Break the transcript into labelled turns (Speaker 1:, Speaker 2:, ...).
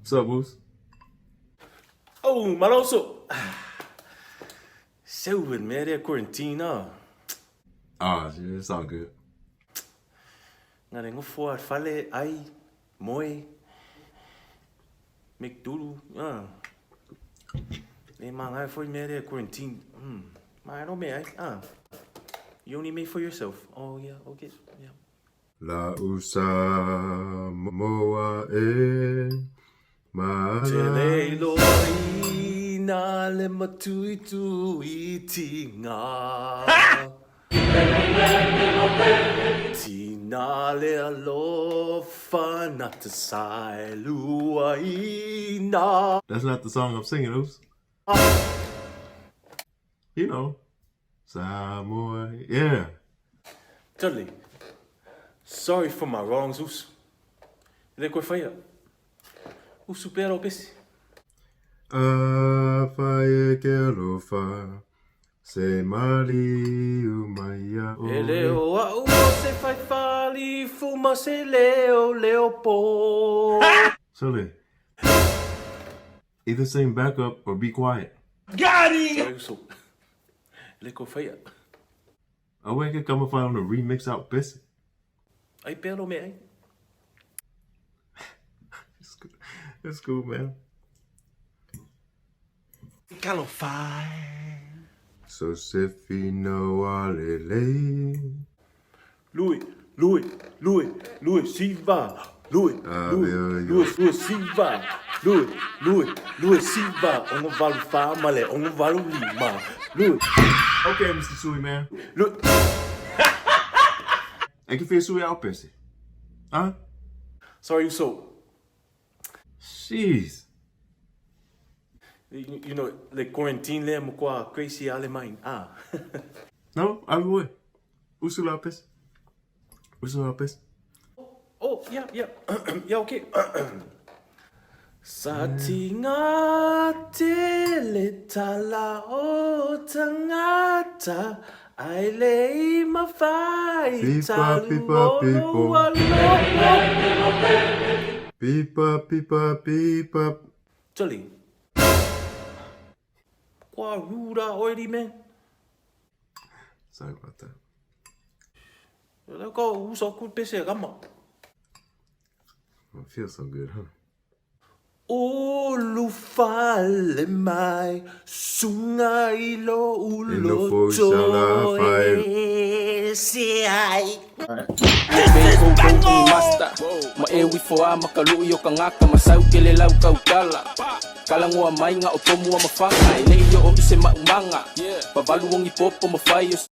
Speaker 1: What's up, Moose?
Speaker 2: Oh, maloso. Seven, man, that quarantine, ah.
Speaker 1: Ah, shit, it's all good.
Speaker 2: Ngare ngofo a fale ai moe McDoodle, ah. Le mangai foi me that quarantine. Ma no me ai, ah. You only made for yourself. Oh yeah, okay. Yeah.
Speaker 1: La usa moa e ma
Speaker 2: Te lei loa i nā le matuitui tinga. Tina le alofa na te saelua ina.
Speaker 1: That's not the song I'm singing, oops. You know, Samoa, yeah.
Speaker 2: Totally. Sorry for my wrongs, usu. Le koe whaia. Usu pera o pesi.
Speaker 1: A fai e ke alofa, se maliu mai ia
Speaker 2: E leo a o se whai whali fuma se leo leo po.
Speaker 1: Sole, either sing backup or be quiet.
Speaker 2: Sorry, usu. Le koe whaia.
Speaker 1: I can come if I on a remix out pesi.
Speaker 2: Ai pera o me ai.
Speaker 1: It's cool. It's cool, man. So se no alele.
Speaker 2: Louis, Louis, Louis, Louis Siva. Louis, Louis, Louis, Louis Siva. Louis, Louis, Louis Siva. Ongo valu fa male, ongo valu lima. Louis,
Speaker 1: Okay, Mr. Sui, man.
Speaker 2: Louis.
Speaker 1: I can feel Sui out pesi. Huh?
Speaker 2: Sorry, so
Speaker 1: Jeez.
Speaker 2: you know, le quarantine le mo kwa crazy ale mine. Ah.
Speaker 1: No, I would. Usu la pesi. Usu la pesi.
Speaker 2: Oh, yeah, yeah. Yeah, okay. Sa tinga te le tala o tangata ai le i mawhai
Speaker 1: Pipa,
Speaker 2: talu
Speaker 1: pipa,
Speaker 2: o
Speaker 1: pipo.
Speaker 2: lo
Speaker 1: Pipa, pipa, pipa.
Speaker 2: Jolly. Kwa rura oiri, man.
Speaker 1: Sorry about that.
Speaker 2: Le ko uso ku pese kama.
Speaker 1: It feels so good, huh?
Speaker 2: Ulu fale mai sunga i lo ulo
Speaker 1: fo sala fai.
Speaker 2: se ai.
Speaker 3: Master Ma e wifo a makalu i o kangaka Masau ke le lau kaukala Kalangoa mai ngā o tomu a mawhanga E nei o o ise maumanga Pavalu ongi popo mawhai o